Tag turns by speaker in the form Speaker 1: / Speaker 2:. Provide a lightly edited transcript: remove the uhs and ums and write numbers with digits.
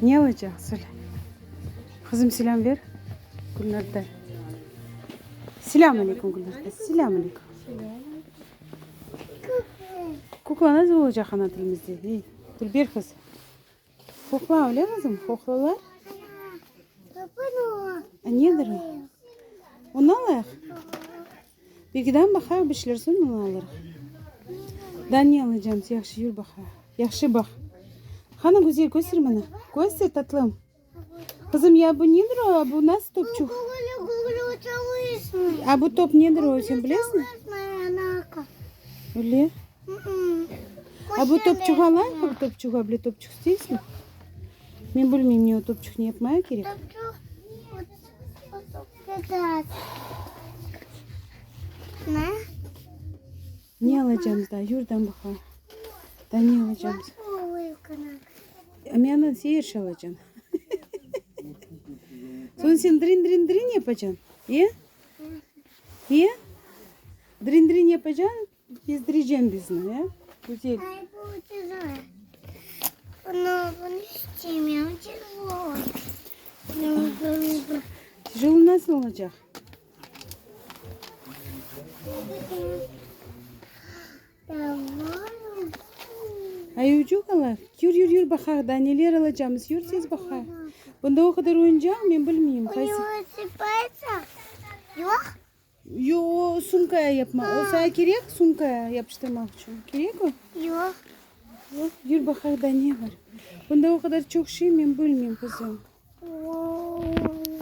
Speaker 1: Ne alacaq, söyle. Qızım, selâm ber, Gülnarday. Selâm aleyküm, Gülnarday. Selâm aleyküm. Kukla nasıl olacaq ana tilimizde? Ey, Dülber qız. Qoqla, öyle qızım, qoqlalar. A nedir o? Onı alayıq? Belki baqayıq, bir şeyler soñ onı alırıq. Daa ne alacağımız? Yahşı, yür baqayıq. Yahşı baq. Qani, güzel, köster maña. Köster, tatlım. Qızım, ya bu nedir o? Bu nasıl topçuq? A bu top nedir o, sen bilesiñ? Öyle? A bu topçuq alayıqmı, bu topçuğa? Böyle topçuq isteysiñmi? Men bilmeyim, ne o topçuq ne yapmaya kerek. Ne alacağımız daa? Yür daa baqayıq. Daa ne alacağımız? Men andan sen er şey alacañ. Soñ sen drin-drin-drin yapacañ. E? E? Drin-drin yapacañ, bezdireceñ bizni, e? Güzel. Tijol nasıl olacaq? Ayuvçıq alayıq. Yür, yür, yür baqayıq, daa neler alacamız. Yür tez baqayıq. Bunda o qadar oyuncaq, men bilmeyim. Qaysı. Yoq, o sumkaya yapma. O saña kerek sumkaya yapıştırmaq içün. Kerek o? Yoq. Yoq. Yür baqayıq, daa ne bar. Bunda o qadar çoq şey, men bilmeyim, qızım.